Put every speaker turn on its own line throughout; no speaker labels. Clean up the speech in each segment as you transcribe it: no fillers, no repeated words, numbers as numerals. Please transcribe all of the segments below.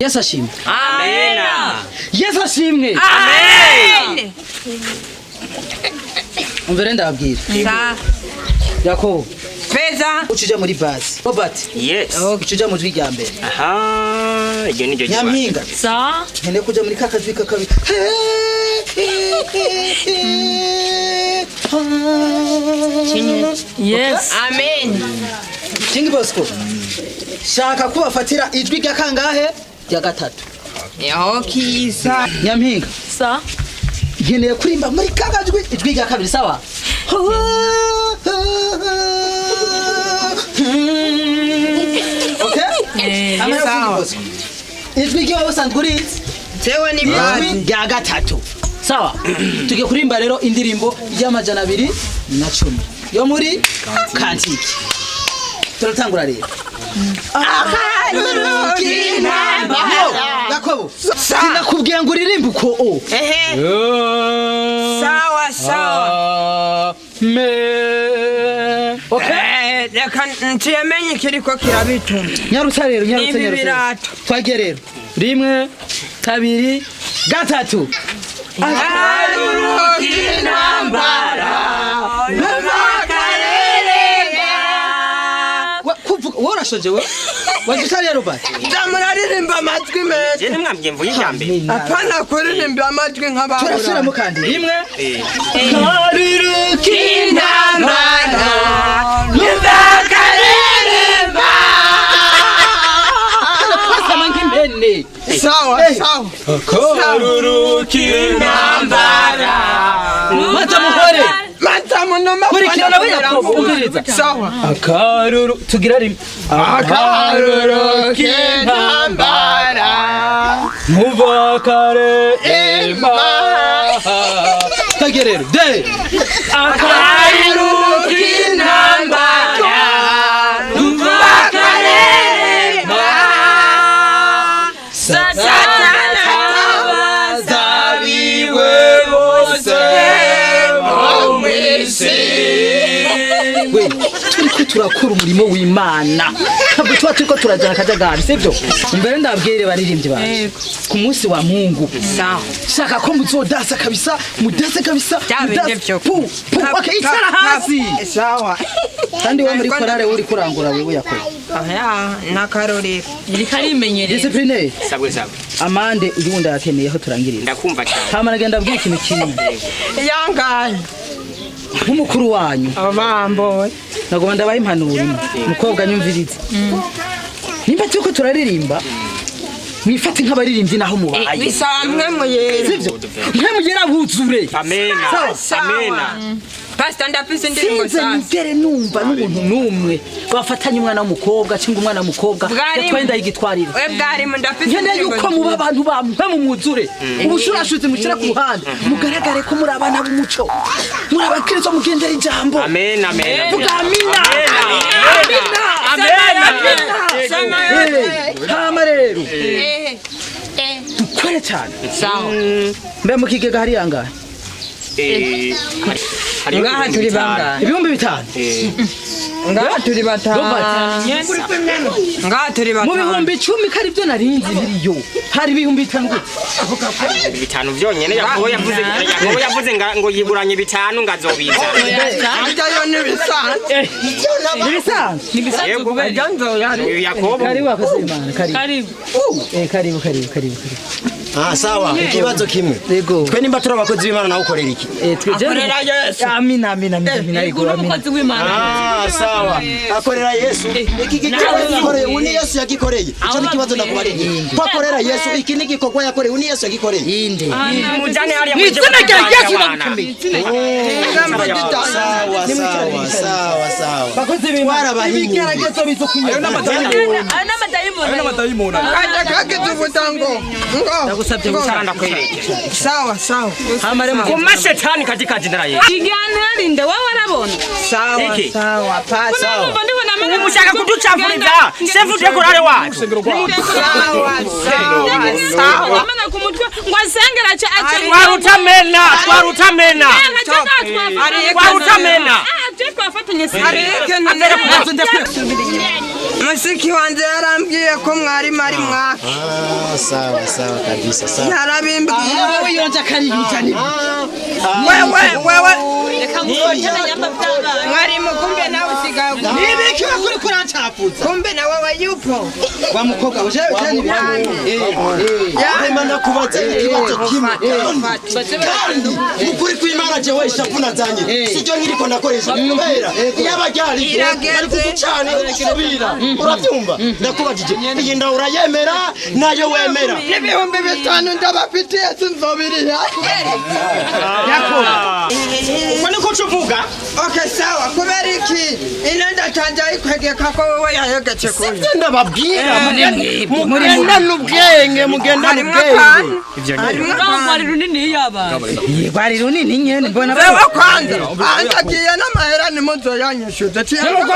Yesu ashimwe.
Amena.
Yesu ashimwe.
Amen.
Umvere ndababwira.
Sa.
Yakobo,
Feza.
uca uja muri basi. Robert,
Yes.
uca uja mu jwi rya mbere.
Aha, iryo ni ryo.
Nyampinga,
Sa.
nkeneye kuja muri ka kajwi kakabi.
Yes.
Amen.
King Bosco, shaka ko bafatira ijwi rya kangahe? Rya gatatu.
Yokiza.
Nyampinga,
Sa.
nkeneye kurimba muri ka kajwi ijwi rya kabiri, sawa? Okay? Amara King
Sawa.
Bosco. Ijwi ryawe usanzwe urizi?
Jewe ni
Ijwi
bazi.
rya gatatu, sawa? Tugiye kurimba rero indirimbo y'210 yo muri kantiki. Turatangura rero. Yo, Yakobo, sinakubwiye ngo uririmbe uko o.
Ehe. Sawa sawa.
Amen. Okay.
Reka nciyemenye ikiriko kirabituma.
Nyarutsa rero, nyarutsa,
Ibi
nyarutsa.
birato.
Twagiye rero. Rimwe, kabiri, gatatu. Kuvuga wowe urashoje, we waje utariya, Robert.
Muraririmba amajwi meza.
Je nimwambwiye mvuye irya mbere.
Apana kuririmba amajwi nk'abahura.
Turasubiramo kandi. Rimwe.
Intambara.
Kwasama nk'impene.
Sawa sawa.
Maze muhore.
Maze munoma.
Kurikirana we, Yakobo, umviriza.
Sawa.
Akaruru tugira rimwe.
Akaruru k'intambara.
Mubakare ema. Twagiye rero. De.
Akaruru k'intambara. Mubakare
Satana
Zabiwe bose
bo mw'isi.
We, turiko turakora umurimo w'Imana, ntabwo tuba turiko turajana akajagari, sibyo? Mbere ndabwire baririmbyi banje, ku munsi wa Mungu
Sawa.
shaka ko muzodasa kabisa, mudase kabisa.
Bya bindi
Mudase.
vyo.
Pu, pu, okay, icara hasi.
Sawa.
Kandi we muri korale uri kurangura, wewe yakora.
Oya, n'akarorero.
Iriko arimenyereza.
Discipline.
Sabwe sabwe.
Amande uyu wundi arakeneye aho turangirira.
Ndakumva cyane.
Hama nagenda abwira ikintu kimwe.
Yangaye.
Nk'umukuru wanyu,
Abamboye.
nagomba ndabaha impanuro imwe. Mukobwa, nyumviriza. Nimba turiko turaririmba, mwifate nk'abaririmbyi naho mubaye.
Bisaba mwe muyera.
Sivyo? Mwe mugera buzure.
Amena.
Sawa.
Amena.
Pastor, ndafise indirimbo
Sinze
sasa.
nigere numva n'umuntu n'umwe bafatanye umwana w'umukobwa cyangwa umwana w'umukobwa
Bwarimu.
yatwaye ndayigitwarira.
We bwarimu, ndafise
Nkeneye
indirimbo.
yuko muba abantu bamwe mumwuzure ubushurashuzi mushyira ku ruhande, mugaragare ko muri abana b'umuco, muri abakristo mugendera ijambo.
Amena, amena.
Vuga amina.
Amena.
Amina.
Sema.
Eh, hama rero
Eh.
dukore cyane.
Sawa.
Mbe mu kigega hari angahe?
Eh, hariyo
Ngaha
5,000.
turi bangahe?
5,000.
Ngaha turi batanu. Ngaha turi
Mu
batanu.
10,000 ko ari byo narinzi biriyo, hari 5,000 gute?
5,000 byonyene. Yakobo yavuze ngo yiguranye 5 ngo azobizana.
Ajyayo n'ibisanzwe.
Ibisanzwe.
Yego.
Ajya nzoyari.
Uyu Yakobo.
Karibu akoze Imana, karibu.
Karibu.
Eh, karibu, karibu, karibu, karibu.
Ah, sawa, ikibazo kimwe.
Yego.
Twe nimba turi abakozi b'Imana, nawe ukorera iki?
Eh, twe
Akorera Yesu.
Amina, amina, amina, amina, yego,
Uri
amina.
umukozi w'Imana.
Ah, sawa, akorera Yesu. Iki gikorwa yagikoreye, uyu ni Yesu yagikoreye. Ico ni ikibazo ndakubarira. Ko akorera Yesu, iki ni igikorwa yakoreye, uyu ni Yesu yagikoreye.
Inde.
Mujane hariya.
Mu izina rya Yesu ndagukomeye.
Sawa sawa sawa sawa.
Bakozi b'Imana,
Twarabahinyuye.
ibigeragezo bizo kwiyongera.
Ayo n'amadayimoni.
Kajya kagize ubutango. Ngo.
Ndagusabye
Ngo.
gusa.
Ndakwereke.
Sawa sawa.
Hama rero
Ku mashetani katika jina la Yesu.
Iganira rinde wowe warabona.
Sawa
Iki.
sawa. Pastor.
Numva ndibona amena.
Mushaka kuducafuriza chef de chorale wacu.
Sawa sawa sawa.
Amena ku mutwe ngo asengera aca aca.
Twarutamena, twarutamena. Twarutamena.
Twafatanye si.
Hari ikintu. Mushiki wanje yarambwiye ko mwarimu ari mwaka.
Ah, sawa sawa kabisa, sawa.
Yarabimbwiye.
Wewe yonja kariyuta ni.
Wewe wewe
Reka ngutane nyamba byabaye.
mwarimu, kumbe nawe usigaye
Nibiki wakuri kurancafuza?
Kumbe na wewe yupo.
Wa mukobwa uje cyane.
Rema, nakubaza ikibazo kimwe kandi mukuri kw'Imana, jewe ishapu nazanye siryo nkiriko nakoresha, kubera iyaba ryari
Irageze.
ari kugucana gusubira, urabyumva? Ndakubajije, iyi nda urayemera nayo wemera?
5000 ndabafitiye sinzobiriha.
Uko niko uvuga.
Okay, sawa. Kubera iki ino ndacanja ayikwegeka ko wewe yayegetse kuyo?
Sibyo ndababwira, mugendane ubwenge, mugendane
Harimwo
ubwenge.
akantu, harimwo
Urangwa
akantu.
runini yabaye.
Rwari runini nyene mbona.
Wewe kwanza andagiye n'amahera nimuzoyanyishuze.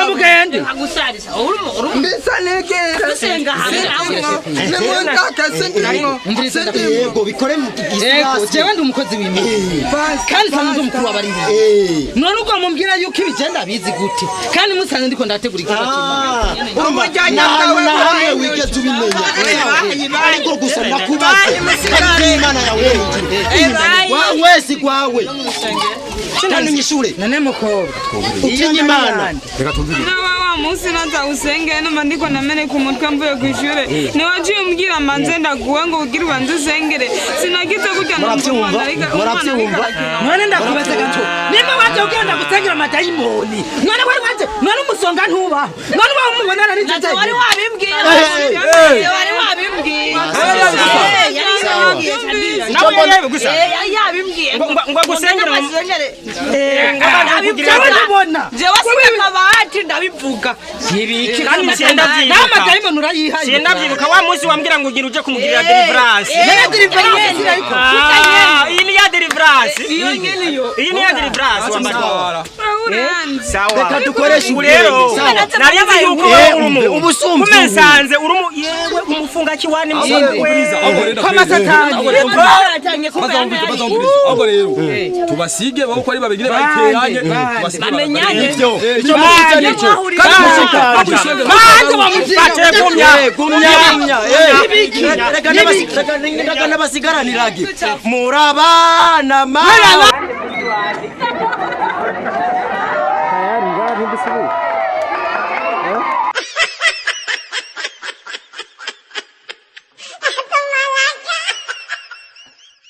Mugende.
Agusarisa. Uri
Mbisa nigire.
Usenga hamwe nawe.
Nimundake, sindimwo, sindimwo.
Yego, bikore mu
Yego,
gisirasi.
jewe ndi umukozi w'Imana kandi nsanzwe umukuru w'abaririmbyi. None ubwo mumbwira yuko ibigenda bizi gute kandi musanze ndiko ndategura igikorwa cy'Imana?
Urumva
Umujyanye
nta hantu
bwawe
na hamwe
bwawe.
wigeze ubimenya, ariko gusa ndakubaza
Bayi, musigare.
kandi Imana yawe
Bayi.
wese gwawe kandi unyishure.
None mukobwa,
Utinye Imana.
Nawe wa munsi naza usenge numva ndiko nameneka umutwe mvuye ku ishure, niwaciye umbwira mbanze ndaguwe ngo ugire ubanze usengere, sinagize gutya numva umwana ariko umwana ariko
Murabyumva?
arakina.
None ndakubaza gato, nimba waje ugenda gusengera amadayimoni, none wari waje, none umusonga ntubaho, none ubaho umubonana n'icyo?
Wari wabimbwiye. Wari wabimbwiye.
Nawe yewe gusa.
Yabimbwiye.
Ngo agusengere ngo abantu bakugirire.
Jewe ndabona.
Jewe sinakabati ndabivuga.
Ibiki?
Kandi sindavyibuka.
N'amadayimoni urayihaye.
Sindavyibuka wa munsi wambwira ngo ugira uje kumugirira deliverance.
None deliverance sinayikora.
Ah, iyi ni ya deliverance.
Iyo nyene iyo.
Iyi ni ya deliverance wambara.
Uranzi.
Sawa.
Reka dukoreshe
Ubu rero
ubwenge, sawa.
nari nzi yuko wowe uri umuntu
Ubu sumva
kumbe
ubu.
nsanze uri umu yewe umufunga kiwani musore.
Kw'amasatani.
Ahubwo rero tubasige babo ko ari babigire bayiteranye, tubasige.
Bamenyane.
Ivyo icyo muvuze nicyo
Kandi
Banze bamuzinga.
Fate gumya.
Gumya gumya, reka n'abasigaranirage murabana ma.